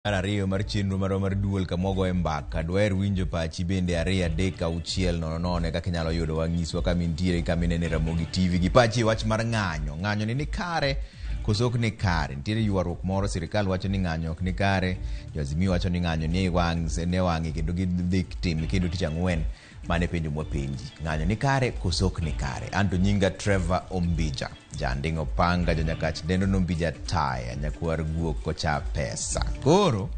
Mar ariyo mar chenro marwa mar duol kama wagoye mbaka. Dwaher winjo pachi bende 2 3 6 0 0 e kaka inyalo yudowa. Nyiswa kama intiere, kama inene Ramogi TV gi pachi e wach mar ng'anyo. Ng'anyo ni kare koso ok ni kare? Nitiere ywaruok moro, sirikal wacho ni ng'anyo ok ni kare, jo Azimio wacho ni ng'anyo ni wang' ne wang'e kendo gidhi time kendo tich ang'wen. Mano e penjo mwapenji. Ng'anyo ni kare koso ok ni kare? Anto nyinga Trevor Ombija. Janding' opanga janyakach dendo nombija taya nyakwar guok kocha pesa. Koro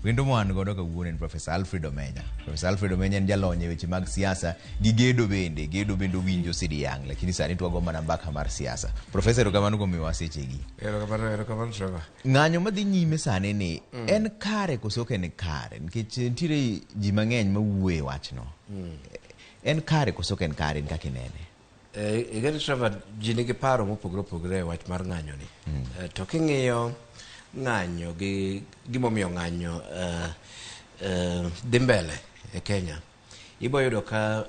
wendo ma wan godo kawuono en Professor Alfred Omenya. Professor Alfred Omenya en jalony e weche mag siasa gi gedo bende. Gedo bende owinjo sidiang', lakini sani twago mana mbaka mar siasa. Professor, erokamano kuom miyowa sechegi. Erokamano, erokamano Trevor. Ng'anyo madhi nyime sani ni en kare koso ok en kare? Nikech nitiere ji mang'eny mawuoyo e wachno. En kare koso ok en kare in kaka inene? Ing'eni Trevor, ji nigi paro mopogore opogore e wach mar ng'anyo ni. To king'iyo ng'anyo gi gimomiyo ng'anyo dhi mbele e Kenya, ibo yudo ka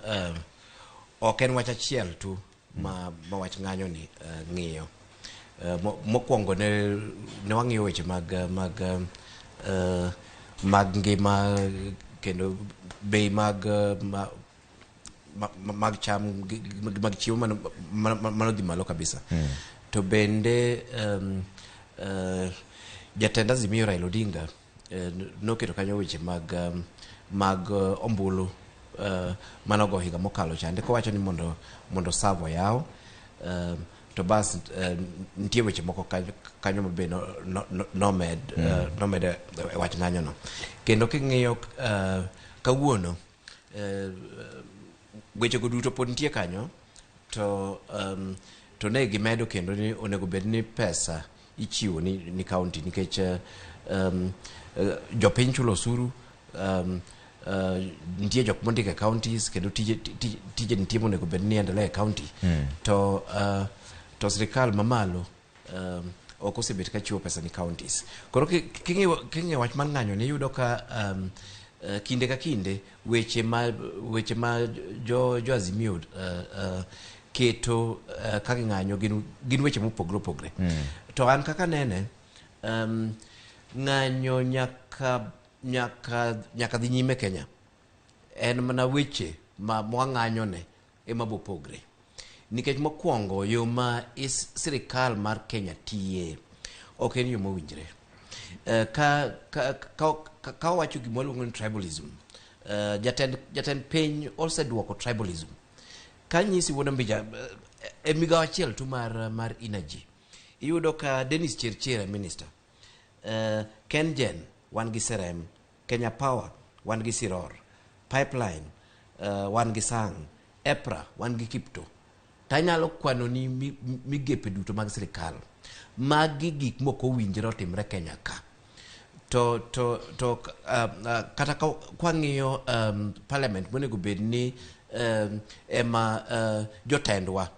ok en wach achiel tu ma wach ng'anyo ni ng'iyo. Mokwongo ne wang'iyo weche mag ngima kendo bei mag cham mag chiemo mano dhi malo kabisa. To bende jatend Azimio Raila Odinga noketo kanyo weche mag ombulu manogo higa mokalo chande kowacho ni mondo Tsavo oyaw to bas nitie weche moko kanyo ma be nomed e wach ng'anyo no. Kendo king'iyo kawuono wechego duto pod nitie kanyo to ne gimedo kendo ni onego bed ni pesa ichiwo ni county nikech jopiny chulo osuru nitie jok mondik e counties kendo tije nitie monego bed ni endelea e county to sirikal mamalo ok osebet ka chiwo pesa ni counties. Koro king'iyo wach mar ng'anyo ni iyudo ka kinde ka kinde weche ma jo Azimio keto ka ging'anyo gin weche mopogore opogore. To an kaka nene ng'anyo nyaka dhi nyime Kenya en mana weche ma mwang'anyo ne ema bopogre nikech mokwongo yo ma sirikal mar Kenya tiye ok en yo mowinjre. Ka wawacho gima waluongo ni tribalism, jatend piny oseduoko tribalism ka nyisi wuod Ombija e migawo achiel tu mar energy iyudo ka Dennis Chirchir e minister, KenGen wan gi Serem, Kenya Power wan gi Siror, Pipeline wan gi Sang, EPRA wan gi Kipto. Tanyalo kwanoni migepe duto mag sirikal. Magi gik mok owinjore otimre Kenya ka. To kata kwang'iyo parliament monego bed ni ema jotendwa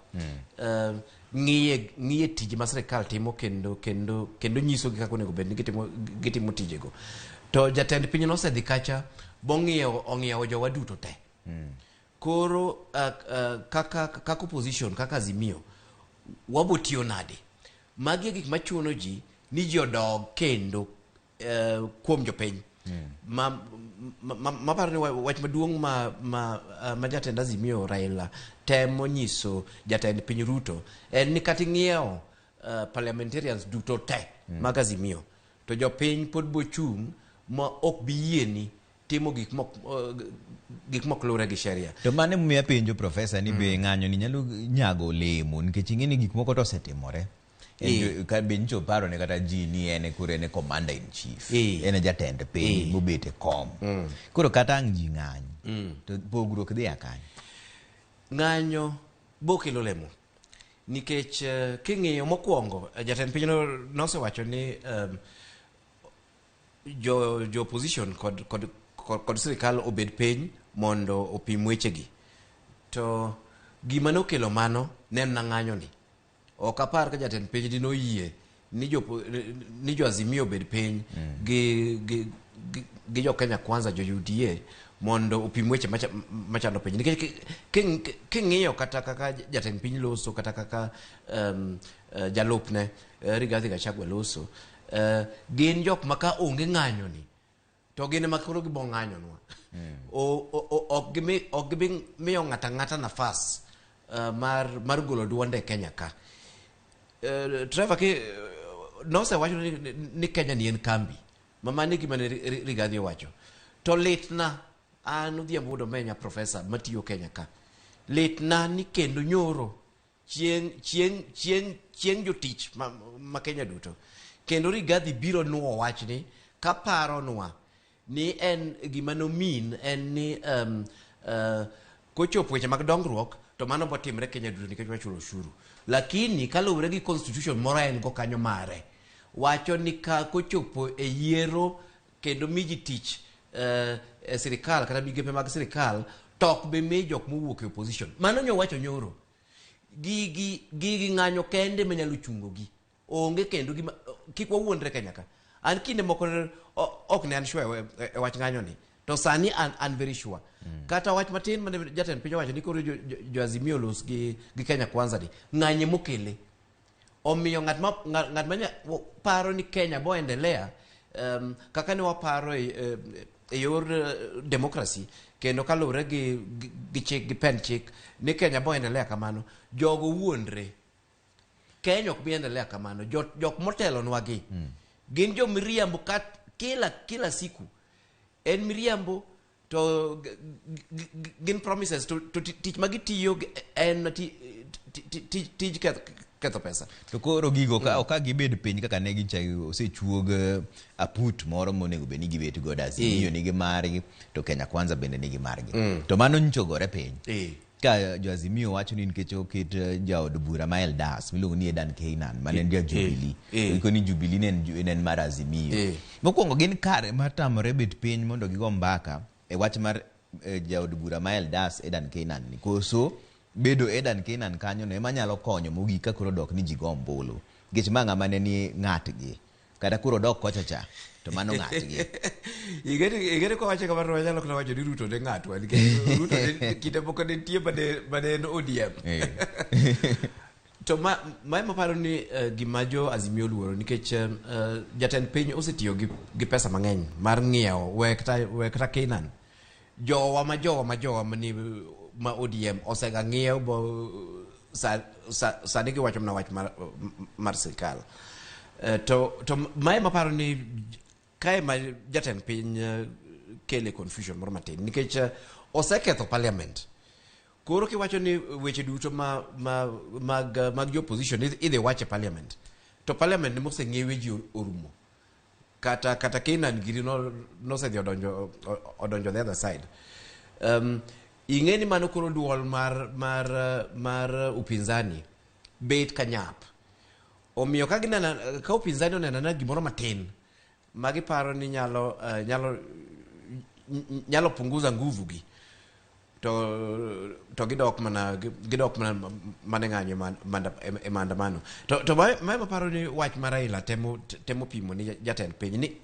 ng'iye tije ma sirikal timo kendo nyisogi kaka onego bed ni gitimo tijego. To jatend piny nosedhi kacha bong'iewo ong'iewo jowa duto te. Koro kaka opposition kaka Azimio wabo tiyo nade? Magi e gik machuno ji ni ji odog kendo kuom jopiny. Ma paro ni wach maduong' ma jatend Azimio Raila temo nyiso jatend piny Ruto en ni kata ing'iewo parliamentarians duto te mag Azimio to jopiny pod bochung' ma ok bi yieni timo gik mok luwre gi sheria. To mano emomiyo apenjo profesa ni be ng'anyo ni nyalo nyago olemo nikech ing'e ni gik moko to osetimore. Ka be nyicho paro ne kata ji ni en e koro en e commander in chief. En e jatend piny mobet e kom. Koro kata ang' ji ng'any to pogruok dhi a kanye? Ng'anyo bokelo olemo nikech king'iyo mokwongo jatend piny nosewacho ni jo opposition kod sirikal obed piny mondo opim wechegi to gima nokelo mano ne en na ng'anyo ni ok apar ka jatend piny dinoyie ni jo Azimio obed piny gi jo Kenya Kwanza jo UDA mondo opim weche machando piny nikech king'iyo kata kaka jatend piny loso kata kaka jalupne Rigathi Gachagua loso. Gin jok ma ka onge ng'anyo ni to gin ema koro gibo ng'anyonwa. Ok gimi ok gibi miyo ng'ato ang'ata nafas mar golo duonde e Kenya ka. Trevor ki nosewacho ni Kenya ni en kambi. Ma mano e gima ne Rigathi owacho. To litna an Odhiambo Wuod Omenya professor matiyo Kenya ka. Litna ni kendo nyoro chieng' chieng' chieng' chieng' jotich ma Kenya duto. Kendo Rigathi biro nuo wachni kaparonwa ni en gima nomin en ni kochopo weche mag dongruok to mano botimre Kenya duto nikech wachulo ushuru. Lakini kaluwore gi constitution moro en go kanyo mare wacho ni ka kochopo e yiero kendo miji tich e sirikal kata migepe mag sirikal to ok bi mi jok mowuok e opposition. Mano nyowacho nyoro. Gigi ng'anyo kende manyalo chungo gi. Onge kendo gima kik wawuondre Kenya ka. An kinde moko ok ne an sure e wach ng'anyo ni. To sani an very sure. Kata wach matin mane jatend piny owacho ni koro jo Azimio olos gi Kenya Kwanza ni ng'anye mokele. Omiyo ng'at ma paro ni Kenya bo endelea kaka ne waparo e yor democracy kendo kaluwore gi chik gi pend chik ni Kenya bo endelea kamano, jogo wuondre. Kenya ok bi endelea kamano. Jok motelonwa gi gin jo miriambo kat kila siku en miriambo to gin promises to tich ma gitiyo en tij ketho pesa. To koro gigo ka ok gibed piny kaka ne gicha osechuog aput moro monego bed ni gibet godo. Azimio nigi margi to Kenya Kwanza bende nigi margi. To mano nyocha ogore piny. Ka jo Azimio wacho ni nikech oket jaod bura ma Eldas miluongo ni Edan Keynan mane en ja Jubilee. Giko ni Jubilee ne en mar Azimio. Mokwongo gin kare mar tamore bet piny mondo gigo mbaka e wach mar jaod bura ma Eldas Edan Keynan ni. Koso bedo Edan Keynan kanyo no ema nyalo konyo mogik ka koro dok ni ji go ombulu. Nikech ma ng'ama ne ni ng'atgi. Kata koro dok kocha cha to mano ng'atgi. Igeni kowacho kamano wanyalo kata wacho ni Ruto ne ng'atwa nikech Ruto ne kinde moko ne nitie mane en ODM. To ma ema paro ni gima jo Azimio oluoro nikech jatend piny osetiyo gi pesa mang'eny mar ng'iewo we kata Keynan. Jowa ma jowa ma jowa mani ma ODM osega ng'iew bo sani giwacho mana wach mar sirikal. To ma ema paro ni kae ma jatend piny kele confusion moro matin nikech oseketho parliament. Koro kiwacho ni weche duto mag jo opposition idhi wach e parliament. To parliament ni moseng'iewe ji orumo. Kata Keynan giri nosedhi odonjo the other side. Ing'e ni mano koro duol mar upinzani bet kanyap. Omiyo ka gineno ka upinzani oneno na gimoro matin ma giparo ni nyalo punguza nguvu gi to gidok mana ng'anyo e maandamano. To ma ema paro ni wach mar Raila temo pimo ni jatend piny ni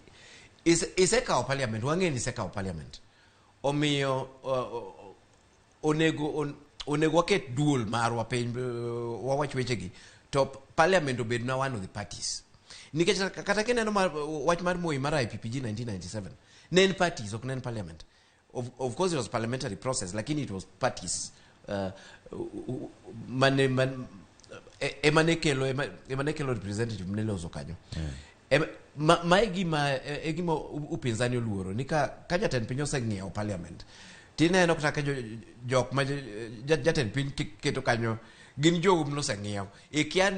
isekawo parliament, wang'e ni isekawo parliament. Omiyo onego waket duol marwa piny wawach wechegi to parliament obed na one of the parties. Nikech kata kineno wach mar Moi mar IPPG 1997 ne en parties ok ne en parliament. Of course it was parliamentary process, lakini it was parties mane man ema ne kelo ema ne kelo representative mane loso kanyo. Ma e gima upinzani oluoro ni ka jatend piny oseng'iewo parliament tineno kata ka jok ma jatend piny keto kanyo gin jogo mnoseng'iew ikia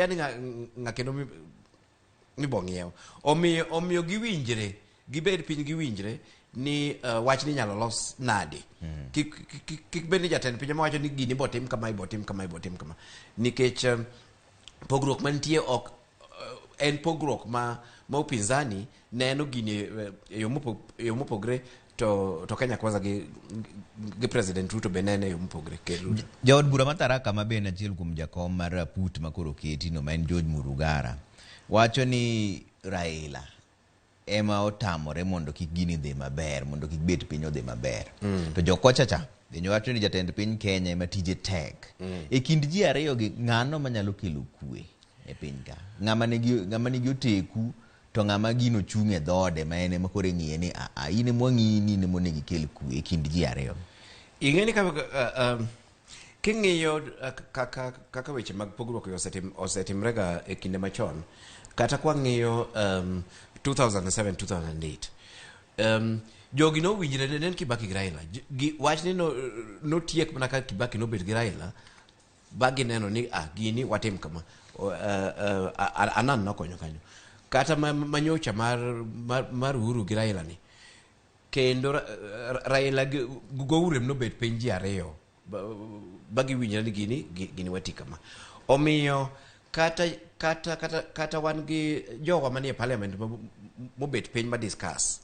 ni ng'a kendo mibo ng'iew. Omiyo giwinjre gibed piny giwinjre ni wach ni inyalo los nade. Kik bed ni jatend piny ema wacho ni gini ibo tim kama ibo tim kama ibo tim kama nikech pogruok mantie ok en pogruok ma upinzani neno gini e yo mopogre to Kenya Kwanza gi President Ruto be nene e yo mopogre. Ker Ruto. Jaod bura ma Tharaka ma bende achiel kuom jakom mar aput ma koro oketi no ma en George Murugara wacho ni Raila ema otamore mondo kik gini dhi maber, mondo kik bet piny odhi maber. To jokocha cha bende wacho ni jatend piny Kenya ema tije tek. E kind ji ariyo gi ng'ano manyalo kelo kwe? e piny ka. Ng'ama nigi oteku to ng'ama gino chung' e dhoode ma en ema koro ing'iye ni a in ema wang'iyi ni in ema onego ikel kwe e kind ji ariyo. Ing'e ni king'iyo kaka weche mag pogruok osetimrega e kinde machon, kata kwang'iyo 2007 2008, jogi nowinjre ne en Kibaki gi Raila. Wachni notiek mana ka Kibaki nobet gi Raila ba gineno ni gini watim kama. Anan nokonyo kanyo. Kata manyocha mar Uhuru gi Raila ni, kendo Raila gi Uhuru nobet piny ji ariyo ba giwinjre ni gini wati kama. Omiyo kata wan gi jowa manie parliament mobet piny ma discuss,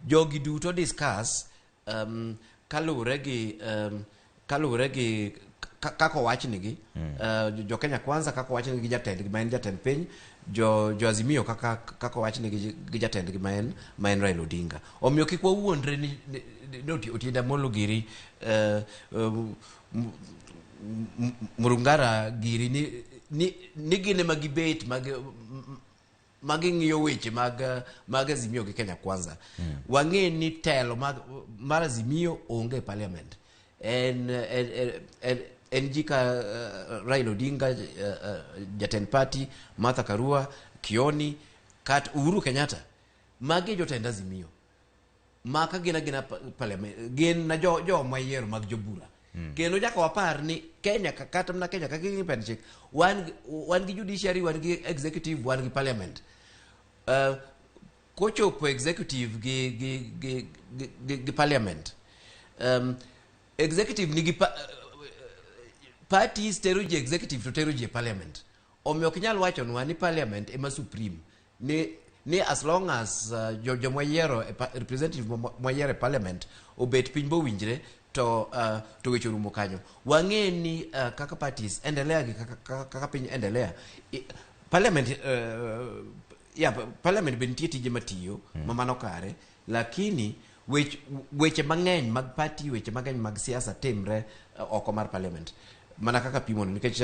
jogi duto discuss kaluwore gi kaka owachnigi, jo Kenya Kwanza kaka owachnigi gi jatendgi ma en jatend piny, jo Azimio kaka owachnigi gi jatendgi ma en Raila Odinga. Omiyo kik wawuondre ni Otiende Amollo giri, Murungara giri ni gin ema gibet mag ging'iyo weche mag Azimio gi Kenya Kwanza. Wang'e ni telo mar Azimio onge e parliament. En ji ka Raila Odinga, jatend party, Martha Karua, Kioni, kat Uhuru Kenyatta. Magi e jotend Azimio. Maka gin agina parliament, gin na jo mayiero mag jobura. Kendo nyaka wapar ni Kenya kata mana Kenya kaka ing'iyo pend chik, wan gi judiciary, wan gi executive, wan gi parliament. Kochopo executive gi parliament, executive nigi parties tero ji executive to tero ji e parliament. Omiyo ok inyal wachonwa ni parliament ema supreme ni as long as jomwayiero e representative mwayiero e parliament obet piny mowinjre to weche orumo kanyo. Wang'e ni kaka parties endelea gi kaka piny endelea, parliament, ya parliament be nitie tije matiyo ma mano kare, lakini weche mang'eny mag party, weche mang'eny mag siasa timre oko mar parliament, mana kaka pimono, nikech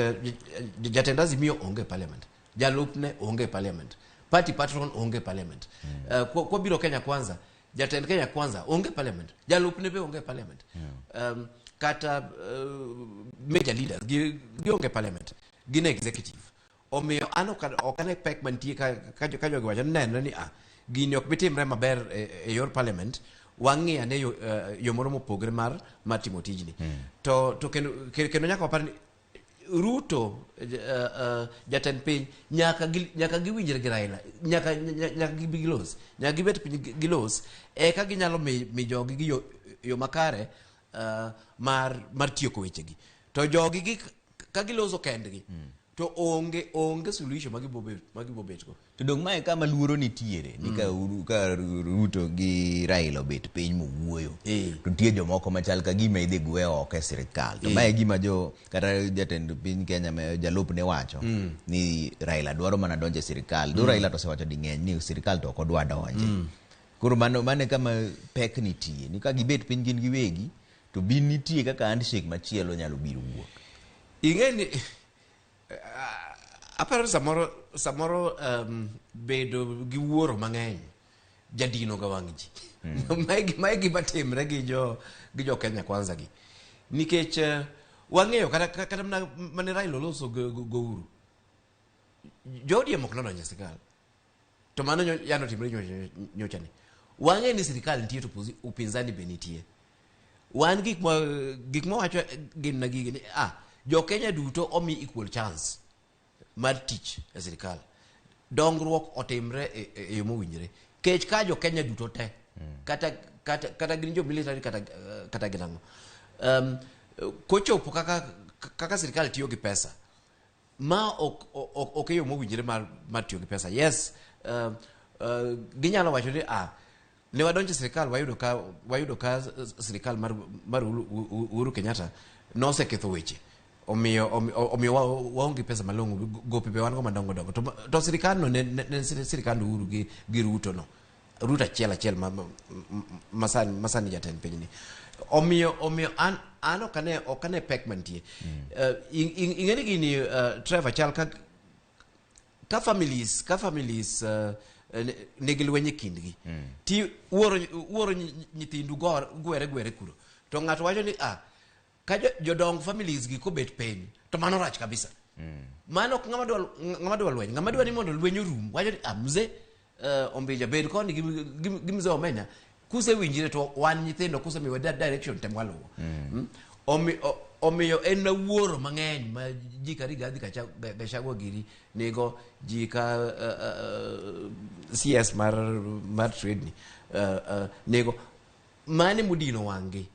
jatend Azimio onge e parliament, jalupne onge e parliament, party patron onge e parliament. Kwabiro Kenya Kwanza, jatend Kenya Kwanza onge e parliament, jalupne be onge e parliament, kata major leaders gi onge e parliament, gin executive. Omiyo an ok ane pek mantie ka jogi wacho ni nenre ni gini ok bi timre maber e yor parliament, wang'i ane yo moro mopogre mar timo tijni. To kendo nyaka wapar ni Ruto, jatend piny, nyaka giwinjre gi Raila, nyaka gibi gilos, nyaka gibet piny gilos eka ginyalo mi jogi gi yo makare mar tieko wechegi. To jogi gi ka giloso kendgi to onge suluhisho ma gibo bet go. To dong' mae kama luoro nitiere ni ka Ruto gi Raila obet piny mowuoyo, to nitie jomoko machal ka gima idhi gwe oko e sirikal. To mae e gima jo kata jatend piny Kenya ma jalupne wacho ni Raila dwaro mana donjo e sirikal. Do Raila to osewacho ding'eny ni sirikal to ok odwa donje. Koro mano e kama pek nitie ni ka gibet piny gin giwegi to bi nitie kaka handshake machielo nyalo biro wuok. Ing'e ni aparo ni samoro bedo gi wuoro mang'eny jadino ga wang' ji. Mae gima timre gi jo Kenya Kwanza gi, nikech wang'eyo kata mana mane Raila oloso go Uhuru, jo ODM ok nodonjo e sirikal, to mano yano timre nyocha ni wang'e ni sirikal nitie to upinzani be nitie. Wan gik ma wacho gin na gigi ni jo Kenya duto omi equal chance mar tich e sirikal, dongruok otimre e yo mowinjore kech ka jo Kenya duto te, kata gin jo military, kata gin ang'o, kochopo kaka sirikal tiyo gi pesa ma ok e yo mowinjore mar tiyo gi pesa. Yes, ginyalo wacho ni ne wadonjo e sirikal, wayudo ka sirikal mar Uhuru Kenyatta noseketho weche, omiyo waonge pesa malong'o, gope be wan go madongo dongo, to sirikal no ne sirikand Uhuru gi Ruto no, Ruto achiel achiel ma sani jatend piny ni. Omiyo an ok ane pek mantie. Ing'e ni gini, Trevor, chal ka Ka families nigi lweny e kindgi ti uoro nyithindu gwere gwere kuro, to ng'ato wacho ni ah, ka jodong families gi kobet piny to mano rach kabisa. Mano ok ng'ama dwa lweny. Ng'ama dwa ni mondo lweny orum wacho ni ah, mzee Ombija bed koni gi mzee Omenya kusewinjre to wan nyithindo kusemiwa direction tem waluwo. Omiyo en wuoro mang'eny ma ji ka Rigathi Gachagua giri nigo ji ka CS mar trade ni nigo mane modino wang'gi.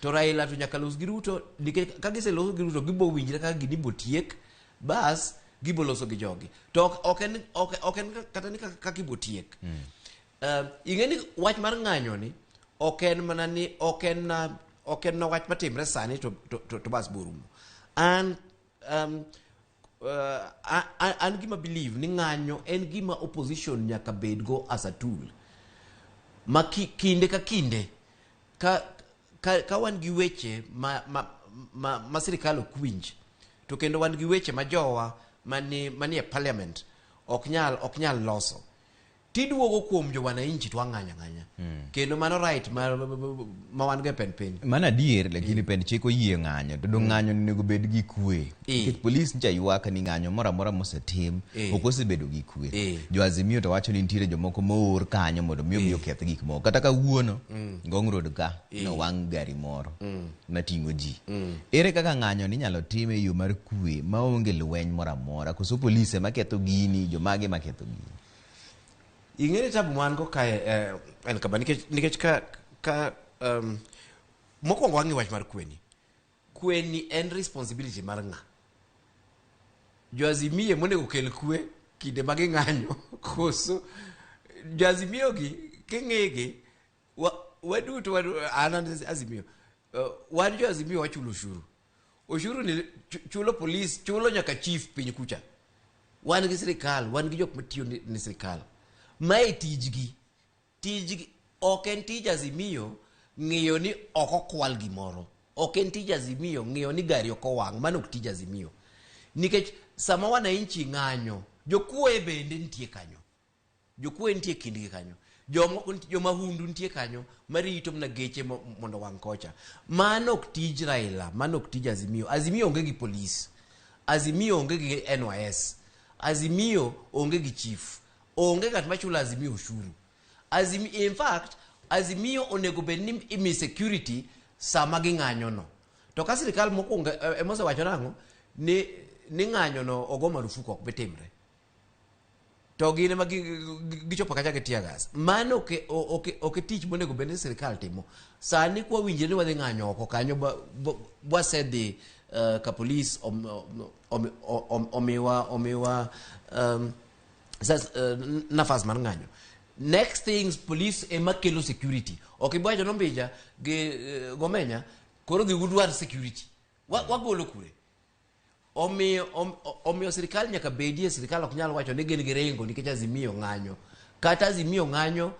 To Raila to nyaka los gi Ruto, nikech ka giseloso gi Ruto gibo winjre kaka gini bo tiek, bas gibo loso gi jogi. To ok en kata ni kaka ibo tiek. Ing'e ni wach mar ng'anyo ni ok en mana ni ok en na wach matimre sani to bas borumo. An an gima believe ni ng'anyo en gima opposition nyaka bedgo as a tool ma kinde ka kinde ka wan gi weche ma sirikal ok winj, to kendo wan gi weche ma jowa manie parliament ok nyal loso, tiduogo kuom jo wananchi to wang'anyo ang'anya. Kendo mano right ma wan go e pend piny. Mano adier, lakini pend chik oyie ng'anyo, to dong ng'anyo onego bed gi kwe, nikech polis ncha ywak ni ng'anyo moro amora mosetim ok osebedo gi kwe. Jo Azimio to wacho ni nitiere jomoko moor kanyo mondo mi obi oketh gik moko. Kata kawuono Ngong Road ka nowang' gari moro mating'o ji. Ere kaka ng'anyo ni inyalo tim e yo mar kwe maonge lweny moro amora? Koso polis ema ketho gini, jomage maketho gini? Ing'e ni tabu man go kae en kama, nikech ka mokwongo wang'i wach mar kweni. Kweni en responsibility mar ng'a? Jo Azimio monego kel kwe kinde ma ging'anyo, koso jo Azimio gi king'igi waduto an Azimio, wan jo Azimio wachulo ushuru. Ushuru ni chulo polis, chulo nyaka chief piny kucha. Wan gi sirikal, wan gi jok matiyo ni sirikal. Mae tijgi. Tijgi ok en tij Azimio ng'iyo ni ok okwal gimoro. Ok en tij Azimio ng'iyo ni gari ok owang'. Mano ok tij Azimio, nikech sama wananchi ng'anyo, jokuoye bende nitie kanyo, jokuoye nitie kindgi kanyo, jomoko jomahundu nitie kanyo marito mana geche mondo wang' kocha. Mano ok tij Raila, mano ok tij Azimio. Azimio onge gi polis, Azimio onge gi NYS, Azimio onge gi chief, onge ng'at machulo Azimio ushuru. In fact, Azimio onego bed ni imi security sama ging'anyo no. To ka sirikal mokwongo emosewacho nang'o ni ng'anyo no ogo marufuku, ok bitimre, to gin ema gichopo kacha gi tear gas. Mano ok e tich monego bed ni sirikal timo. Sani kwa winjre ni wadhi ng'anyo oko kanyo, wasedhi ka polis omiwa nafas mar ng'anyo. Next things, police ema kelo security. Ok ibowacho nombija gi gomenya koro dhi udwar security. Wagolo kure? Omiyo sirikal nyaka bedie. Sirikal ok nyal wacho ni gin gi ringo nikech Azimio ng'anyo. Kata Azimio ng'anyo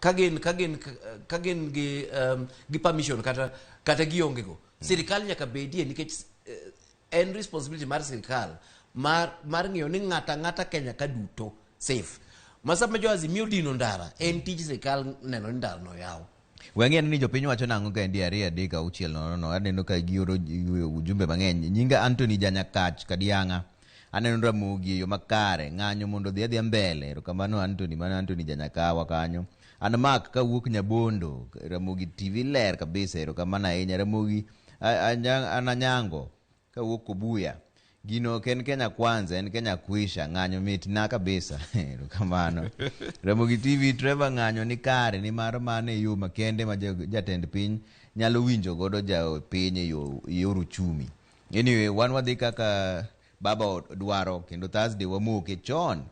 ka gin gi permission kata gionge go, sirikal nyaka bedie, nikech en responsibility mar sirikal mar ng'iyo ni ng'ata ang'ata Kenya ka duto safe. Ma sama jo Azimio dino ndara, en tij sirikal neno ni ndara no yaw. Wang'e ni jopiny wacho nang'o ka endi 2 3 6 0 0. Aneno ka gioro ujumbe mang'eny. Nyinga Anthony Janyakach Kadiang'a. Aneno Ramogi e yo makare, ng'anyo mondo odhi adhiya mbele. Erokamano Anthony, mano Anthony Janyakawa kanyo. An Mark kawuok Nyabondo, Ramogi TV ler kabisa, erokamano ahinya. Ramogi an Anyango kawuok Kobuya. Gino ok en Kenya Kwanza, en Kenya Kwisha. Ng'anyo mit na kabisa. Erokamano. Ramogi TV, Trevor, ng'anyo ni kare nimar mano e yo makende ma jatend piny nyalo winjo godo jopiny e yor uchumi. Anyway, wan wadhi kaka baba dwaro kendo Thursday wamoke chon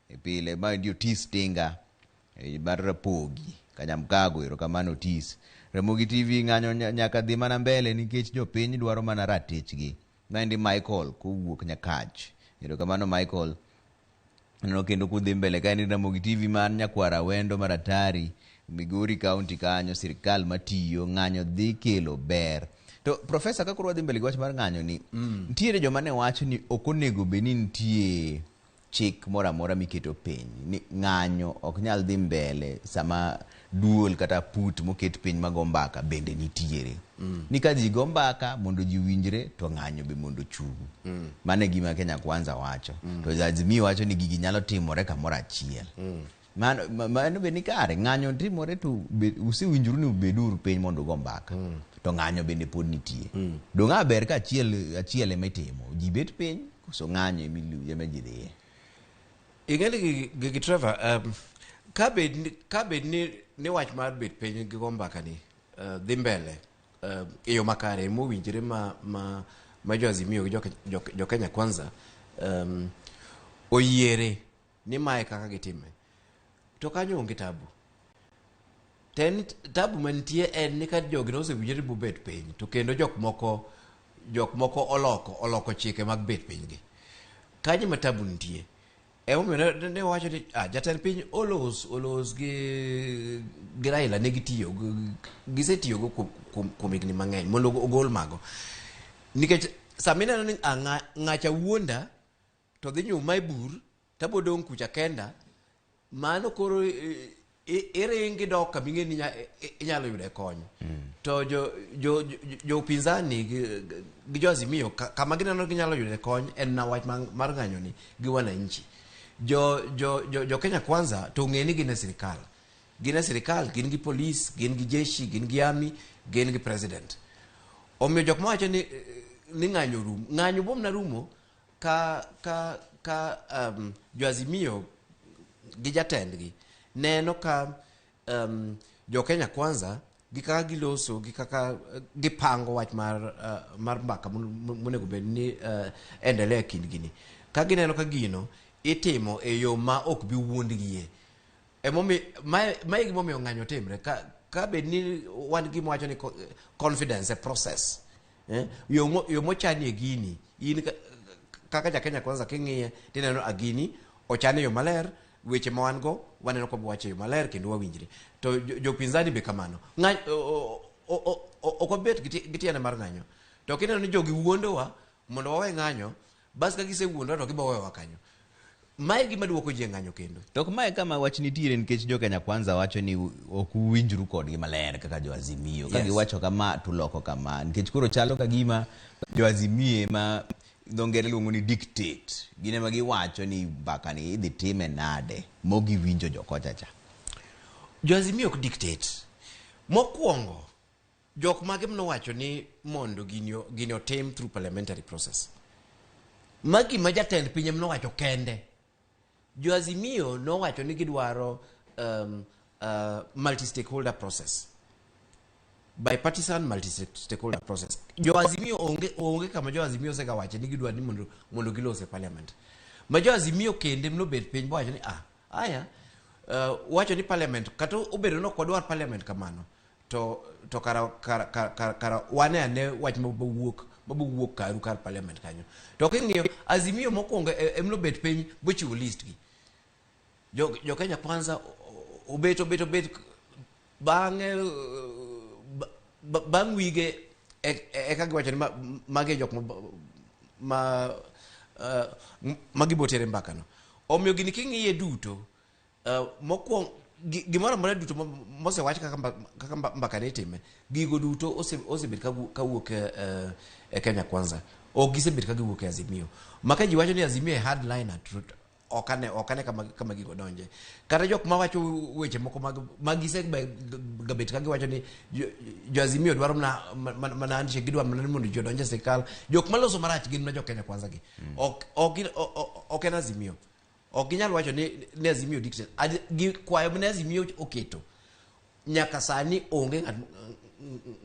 e pile. Ma ndio Otis Tinga mar Rapogi Kanyamkago. Erokamano Otis. Ramogi TV, ng'anyo nyaka dhi mana mbele nikech jopiny dwaro mana ratichgi. Maendi Michael kowuok Nyakach. Erokamano Michael. Aneno kendo kudhi mbele ka en Ramogi TV man Nyakwara Wendo Maratari, Migori County kanyo, sirikal matiyo ng'anyo dhi kelo ber. To profesa, ka koro wadhi mbele gi wach mar ng'anyo ni, nitiere joma ne wacho ni ok onego bed ni nitie chik moro amora miketo piny ni ng'anyo ok nyal dhi mbele sama duol kata put moket piny mago mbaka bende nitiere. Ni ka ji go mbaka mondo ji winjre to ng'anyo be mondo chung'. Mano e gima Kenya Kwanza wacho. To Azimio wacho ni gigi nyalo timore kamoro achiel. Mano mano be ni kare, ng'anyo timore to usewinjoru ni beduru piny mondo ugo mbaka. To ng'anyo bende pod nitie. Dong' a ber ka achiel achiel ema itimo. Ji bet piny koso ng'anyo ema ji dhiye. Ing'e ni gigi Trevor, ka bed ni wach mar bet piny gi go mbaka ni dhi mbele e yo makare mowinjore ma jo Azimio gi jo Kenya Kwanza oyiere ni mae kaka gitime, to kanyo onge tabu. Ten tabu mantie en ni ka jogi nosewinjore bobet piny to kendo jok moko oloko chike mag bet piny gi. Kanyo ma tabu nitie. Emomiyo ne wacho ni jatend piny olos gi Raila ne gitiyo gisetiyo go kuom higni mang'eny mondo ogol mago. Nikech sama ineno ni ng'acha wuonda to dhi nyuma e bur tabo dong' kucha kenda, mano koro iringi dok kama ing'e ni inyalo yude kony. To jo upinzani gi jo Azimio kama gineno ginyalo yude kony en na wach mar ng'anyo ni gi wananchi. Jo Kenya Kwanza to ong'e ni gin e sirikal. Gin e sirikal, gin gi polis, gin gi jeshi, gin gi army, gin gi president. Omiyo jok mawacho ni ng'anyo rum, ng'anyo bom na rumo ka jo Azimio gi jatendgi neno ka jo Kenya Kwanza gi kaka giloso gi kaka gipango wach mar mbaka monego bed ni endelea kindgi ni. Ka gineno ka gino itimo e yo ma ok bi wuondgie. Emomiyo mae gimomiyo ng'anyo timre. Ka bed ni wan gima wacho ni confidence e process. Yo mochanie gini, in kaka ja Kenya Kwanza king'iye tineno a gini ochane yo maler, weche ma wan go waneno ka wacho yo maler kendo wawinjre. To jopinzani be kamano. Ok wabet gi tiende mar ng'anyo. To kineno ni jogi wuondowa mondo wawe ng'anyo, bas ka gisewuondowa to gibo weyowa kanyo. Mae gima duoko ji e ng'anyo kendo. To ok mae kama wach nitiere nikech jo Kenya Kwanza wacho ni ok uwinjru kodgi maler kaka jo Azimio. Ka giwacho kama to uloko kama. Nikech koro chalo ka gima jo Azimio ema dho ngere luongo ni dictate. Gin ema giwacho ni mbaka ni idhi time nade mogiwinjo jokocha cha. Jo Azimio ok dictate. Mokwongo, jok mage manowacho ni mondo gini otim through parliamentary process. Magi ma jatend piny ema nowacho kende. Jo Azimio nowacho ni gidwaro multi-stakeholder process. Bipartisan multi-stakeholder process. Jo Azimio onge kama jo Azimio osegawache ni gidwaro ni mondo gilos e parliament. Ma jo Azimio kende nobet piny bowacho ni aya, wacho ni parliament kata obedo ni ok wadwar parliament kamano to kara wane ane wach mabowuok karu kar parliament kanyo. To king'iyo Azimio mokwongo em nobet piny bochiwo list gi. Jo Kenya Kwanza obet bang'e bang' wige eka giwacho ni magi e jok ma gibotere mbaka no. Omiyo gini king'iye duto, mokwongo gimoro amora duto mosewach kaka mbaka ne itime, gigo duto osebet kawuok e Kenya Kwanza. Ok gisebet ka giwuok e Azimio. Ma ka ji wacho ni Azimio e hardliner, ok ane kama gigo donje. Kata jok mawacho weche moko mag gisegabet ka giwacho ni jo Azimio dwaro mana handshake, gidwaro mana ni mondo ji odonj e sirikal. Jok maloso marach gin ma jo Kenya Kwanza gi. Ok en Azimio. Ok ginyal wacho ni Azimio dictate. Kwayo mane Azimio oketo nyaka sani onge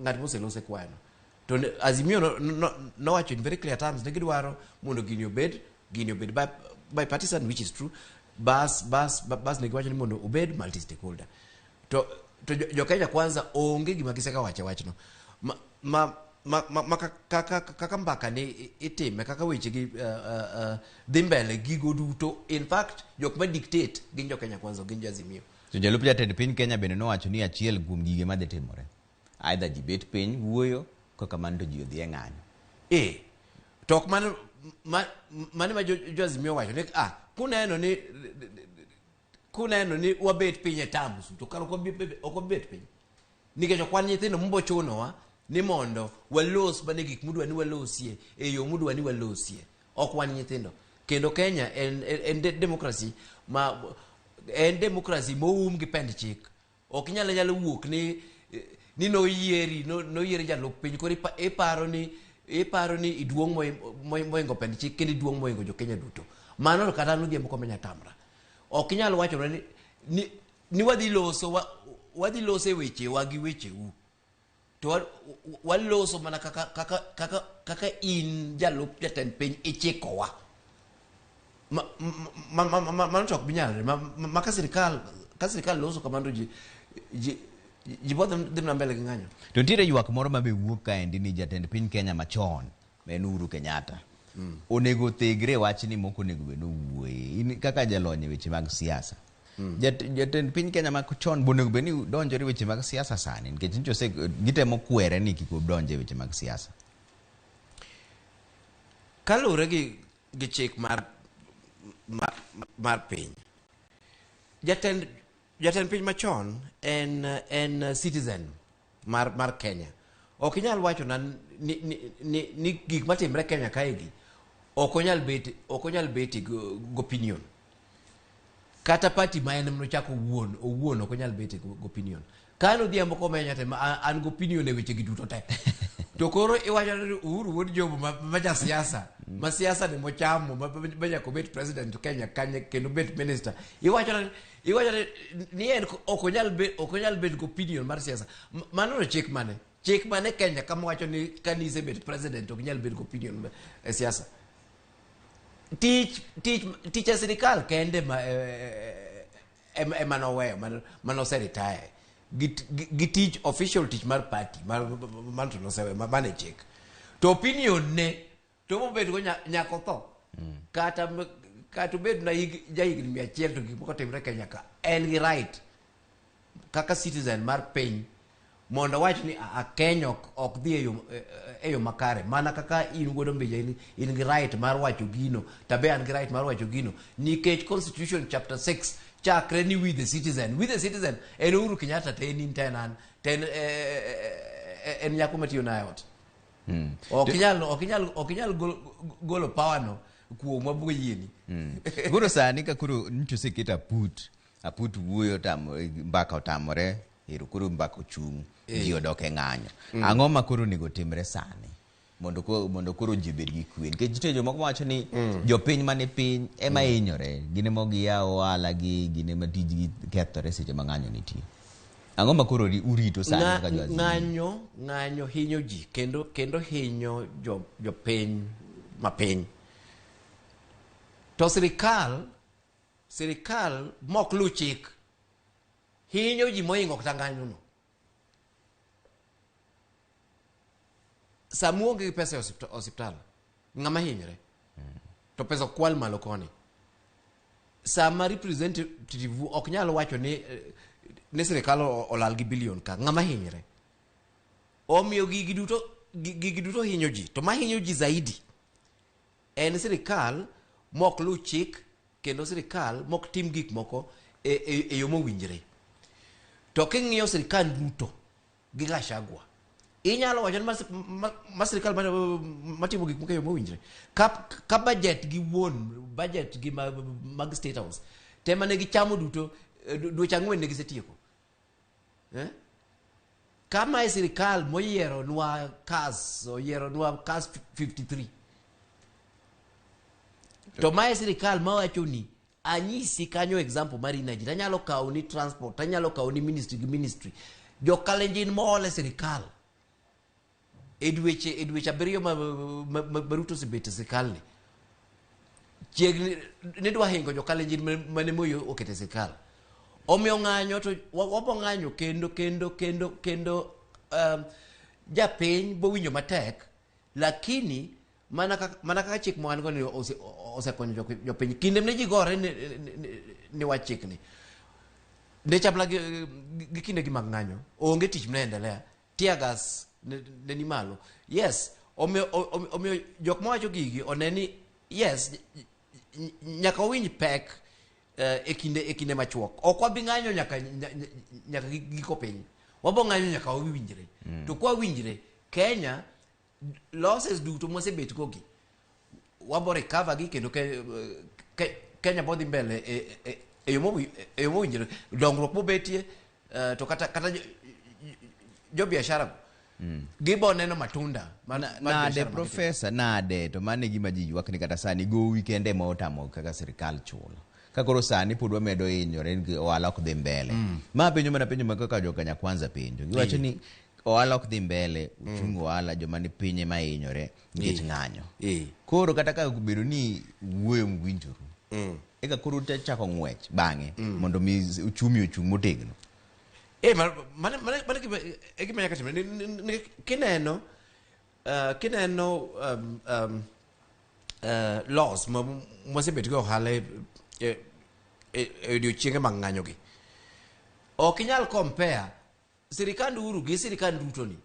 ng'at moselose kwayono. To Azimio nowacho in very clear terms ni gidwaro mondo gini obed bipartisan, which is true. Bas ne giwacho ni mondo obed multi-stakeholder. To jo Kenya Kwanza onge gima gisega wacho wachno. Kaka mbaka ni itime, kaka weche gi dhi mbele gigo duto. In fact, jok ma dictate gin jo Kenya Kwanza, gin jo Azimio. To jalup jatend piny Kenya bende nowacho ni achiel kuom gige madhi timore, either ji bet piny wuoyo Kaka mano to ji odhi e ng'anyo. E to ok mano mano ma jo Azimio wacho ni ah kuneno ni wabet piny e terms to kar ok wabet piny nikech ok wan nyithindo mobochunowa ni mondo walos mana gik mudwa ni walosie e yo mudwa ni walosie. Ok wan nyithindo kendo Kenya en democracy ma en democracy moum gi pend chik. Ok inyal nyalo wuok ni noyieri noyieri jalup piny koro iparo ni iduong' mohingo pend chik kendo iduong' mohingo jo Kenya duto. Mano to kata an Odhiambo Komenya tamra. Ok inyal wachona ni wadhi loso e wechewa gi wecheu to waloso mana kaka in jalup jatend piny ichikowa. Mano to ok bi nyalre ma ka sirikal loso kamano to ji bo dhi mana mbele gi ng'anyo. To nitiere ywak moro ma be wuok kaendi ni jatend piny Kenya machon ma en Uhuru Kenyatta onego othegre e wachni mok onego bed nowuoye. In kaka jalony e weche mag siasa, jatend piny Kenya machon be onego bed ni donjore e weche mag siasa sani nikech nyicha gitemo kwere ni kik odonj e weche mag siasa? Kaluwore gi chik mar piny, jatend piny machon en citizen mar Kenya. Ok inyal wacho na ni gik matimre Kenya kaegi ok onyal bet gi opinion kata party ma en nochako owuon owuon ok onyal bet gi opinion. Ka an Odhiambo Komenya to an gi opinion e weche gi duto te to koro iwacho ni Uhuru wuod Jomo ma jasiasa ma siasa ni mochamo ma nyaka obet president Kenya kanye kendo bet minister iwacho ni en ok onyal bet gi opinion mar siasa. Mano to chik mane Kenya kama wacho ni kanisebet president ok nyal bet gi opinion e siasa? Tich e sirikal kende ma ema noweyo mane retire gi tich official tich mar party mar to noseweyo mane chik to opinion ne to mobet go nyaka otho kata obed na jahigni 100 to gik moko timre Kenya ka en gi right kaka citizen mar piny mondo awach ni a Kenya ok dhi e yo makare mana kaka in wuod Ombija in gi right mar wacho gino tabe an gi right mar wacho gino nikech constitution chapter 6 chakre ni we the citizen en Uhuru Kenyatta te en in te en an te en nyako matiyo na e ot. Ok inyal golo power no kuomwa boyieni. Koro sani ka koro nyicha oseket aput wuoyo tamo mbaka otamore ero koro mbaka ochung' ji odok e ng'anyo. Ang'o ma koro onego timre sani mondo koro ji obed gi kwe? Nikech nitie jomoko mawacho ni jopiny mane piny ema hinyore, gin ema giyawo ohala gi gin ema tijgi kethore seche ma ng'anyo nitie. Ang'o ma koro urito sani kaka jo Azimio? Ng'anyo hinyo ji kendo hinyo jopiny mapiny to sirikal mok lu chik hinyo ji mohingo kata ng'anyo no. Sama uonge gi pesa e osiptal ng'ama hinyre to pesa okwal malo koni sama representative ok nyal wacho ni sirikal olal gi billion ka ng'ama hinyre. Omiyo gigi duto hinyo ji to mahinyo ji zaidi en sirikal mok luw chik kendo sirikal mok tim gik moko e yo mowinjre. To king'iyo sirikal Ruto gi Gachagua inyalo wacho ni ma sirikal matimo gik moko e yo mowinjre ka budget gi wuon budget gi mag State House te mane gichamo duto dweche 4 ne gisetieko, eh? Kama e sirikal moyieronwa CAS oyieronwa CAS 53 to mae sirikal mawacho ni anyisi kanyo example mar energy tanyalo kawo ni transport tanyalo kawo ni ministry gi ministry jo Kalenjin mool e sirikal e dweche 7 ma Ruto osebet e sirikal ni chiegni ni dwa hingo jo Kalenjin mane Moi oketo e sirikal. Omiyo ng'anyo to wabo ng'anyo kendo japiny bowinjo matek lakini mana kaka chik ma wan go ni osekonyo jopiny kinde ne ji gore ni wach chikni ne chapla gi kinde gi mag ng'anyo onge tich mne endelea tear gas. ne ni malo. Yes, omiyo jok mawacho gigi one ni yes, nyaka wawinj pek e kinde machuok. Ok wabi ng'anyo nyaka giko piny. Wabo ng'anyo nyaka wawinjre. To kwawinjre, Kenya losses duto mwasebet go gi wabo recover gi kendo Kenya bo dhi mbele e yo mowinjore, dongruok mobetie, to kata jo biashara go gibo neno matunda mar Nade biashara magitimo. Profesa, nade to mano e gima ji ywak ni kata sani gowi kende ema otamo kaka sirikal chulo ka koro sani pod wamedo hinyore ni ohala ok dhi mbele. Ma penjo mana penjo ma kaka jo Kenya Kwanza penjo giwacho ni ohala ok dhi mbele, uchung ohala, joma ni piny ema hinyore nikech ng'anyo. Koro kata ka obedo ni wuoyo mwinjoru eka koro chako ng'wech bang'e mondo mi uchumi ochung' motegno. Mano e gima nyaka timre. Kineno loss mwasebet go ohala e odiochienge mag ng'anyo gi, ok inyal compare sirikand Uhuru gi sirikand Ruto ni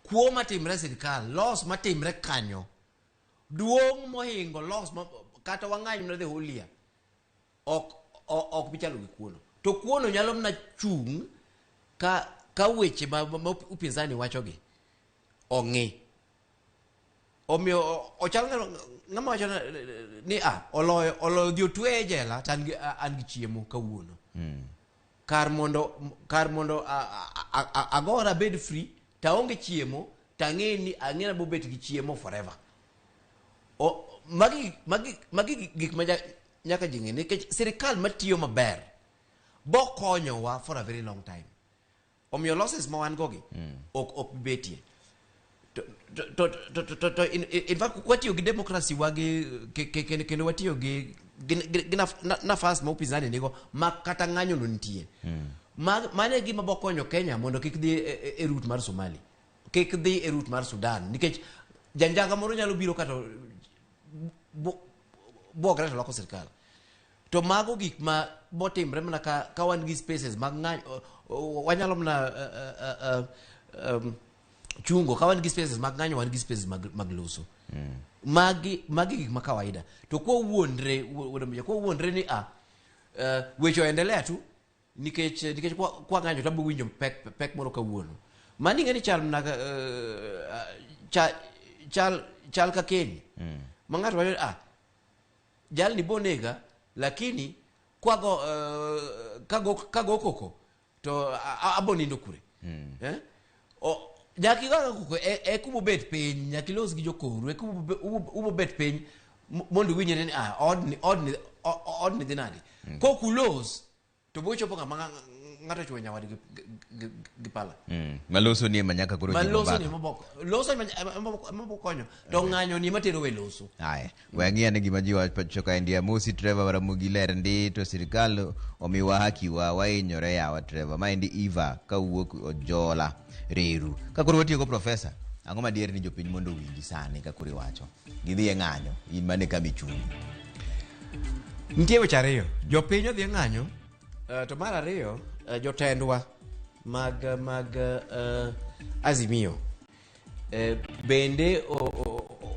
kuo matimre e sirikal, loss matimre kanyo duong' mohingo loss ma, kata wang'any mana the whole year ok bichalo gi kuono. To kuono nyalo mana chung' ka weche ma upinzani wachogi ong'i. Omiyo ochal ng'ama wacho ni oloyo dhi otweye e jela to an gi chiemo kawuono kar mondo agora abed free to aonge chiemo to ang'e ni ang'e ni abobet gi chiemo forever. Magi gik ma nyaka ji ng'e nikech sirikal matiyo maber bokonyowa for a very long time. Omiyo losses ma wan go gi ok bi betie. To in fact kwatiyo gi democracy wa gi kendo watiyo gi nafas ma upinzani nigo ma kata ng'anyo no nitie. Mano e gima bokonyo Kenya mondo kik dhi e route mar Somali, kik dhi e route mar Sudan, nikech janjaga moro nyalo biro kata bwogre to loko sirikal. To mago gik ma botimre mana ka wan gi spaces mag ng'anyo, wanyalo mana chungo ka wan gi spaces mag ng'anyo, wan gi spaces mag loso. Magi gik ma kawaida. To kwawuondre, wuod Ombija, kwawuondre ni weche oendelea tu nikech kwa ng'anyo to abo winjo pek moro kawuono. Mani ing'e ni chal mana chal ka keny ma ng'ato wacho ni jalni bonega, lakini kwago kago koko to abo nindo kure, eh? Nyaka igo koko e kuma obet piny, nyaka ilos gi jokoru e kuma ubobet piny mondo uwinjre ni odni dhi nade. Kok ulos to bochopo kama ng'ato ochwo nyawadgi gi pala. Maloso ni ema nyaka koro ma jiwo loso mbaka. Ni loso ema bokonyo to ng'anyo ni ema tero we loso. Aya, we ang'i ane gima ji wacho kaendi. Amosi Trevor, Ramogi ler ndi to sirikal omiwa haki wa wahinyore yawa Trevor. Maendi Eva kawuok Ojola Reru. Ka koro watieko, Profesa, ang'o madier ni jopiny mondo owinji sani ka koro iwacho? Gidhi e ng'anyo, in mane kama ichung'. Nitie weche ariyo: jopiny odhi e ng'anyo, to mar ariyo, jotendwa mag Azimio bende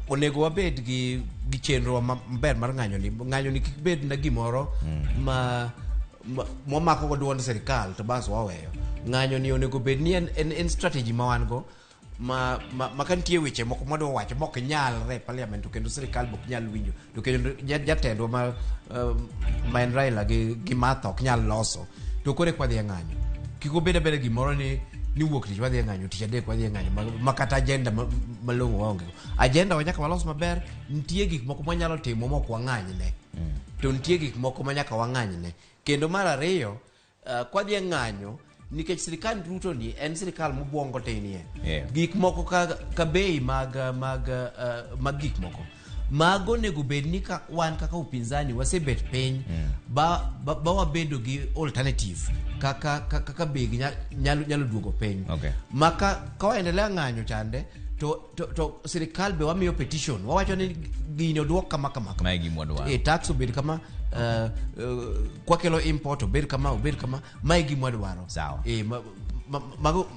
onego wabed gi chenro maber mar ng'anyo ni. Ng'anyo ni kik bed na gimoro ma mwamako go duond sirikal to bas waweyo. Ng'anyo ni onego bed ni en strategy ma wan go ma ka nitie weche moko mwadwa wacho mok nyalre e parliament to kendo sirikal bok nyal winjo to kendo jatendwa ma en Raila gi Martha ok nyal loso, to koro eka wadhi e ng'anyo. Kik obed abeda gimoro ni wuok tich wadhi e ng'anyo, tich adek wadhi e ng'anyo ma kata agenda malong'o waonge go. Agenda wa nyaka walos maber. Nitie gik moko mwanyalo timo mok wang'anyne to nitie gik moko ma nyaka wang'anyne. Kendo mar ariyo, kwadhi e ng'anyo nikech sirikand Ruto ni en sirikal mobwongo tinie. Gik moko ka bei mag gik moko mago onego bed ni ka wan kaka upinzani wasebet piny ba wabedo gi alternative kaka bei gi nyalo duogo piny. Ma ka waendelea ng'anyo chande to sirikal be wamiyo petition, wawacho ni gini oduok kama kama kama. Mae gima wadwaro. E tax obed kama, kwakelo import obed kama, obed kama, mae gima wadwaro. Sawa. E, mago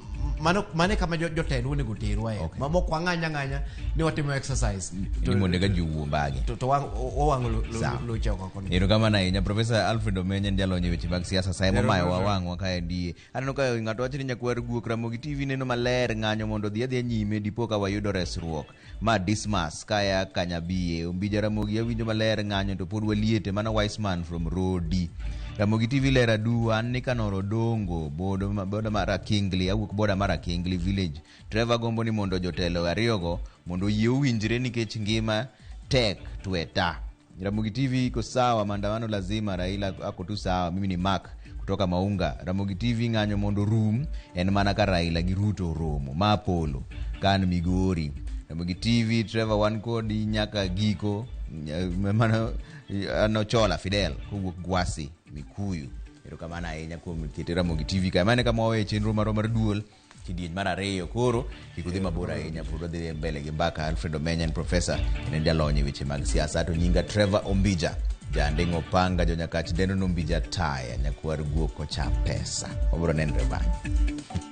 Mano mane kama jotendwa onego terwa e. Okay. Ma mok wang'any ang'anya ni watimo exercise. Ni mondo eka ji owuo mbagi. To wawang'o Sawa. loche oko koni. Erokamano ahinya Profesa Alfred Omenya en jalony e weche mag siasa sa ema omayo wawang'wa kaendi. Aneno ka ng'ato wacho ni nyakwar guok Ramogi TV neno maler ng'anyo mondo odhi adhiya nyime dipo ka wayudo resruok. Ma Dismas kaya Kanyabiye. Ombija Ramogi awinjo maler ng'anyo to pod waliete mano wise man from Rodi. Ramogi TV ler aduwa an Nikanor Odongo bodo boda mar Akingli awuok boda mar Akingli village. Trevor gombo ni mondo jotelo ariyogo mondo oyie owinjre nikech ngima tek tweta. Ramogi TV iko sawa, maandamano lazima, Raila ako tu sawa. Mimi ni Mark kutoka Maunga. Ramogi TV ng'anyo mondo rum en mana ka Raila gi Ruto oromo. Ma Polo kan Migori. Ramogi TV Trevor wan kodi nyaka giko. Mano anochola Fidel kowuok Gwasi Mikuyu. Erokamano ahinya kuom kete Ramogi TV kae. Mano e kama wawe chenro marwa mar duol kidieny mar ariyo koro kik udhi mabor ahinya pod wadhi mbele gi mbaka Alfred Omenya en profesa en jalony e weche mag siasa to nyinga Trevor Ombija janding'o panga jonyakach dendo no Ombija taya nyakwar guok kocha pesa wabiro nenre bang'e.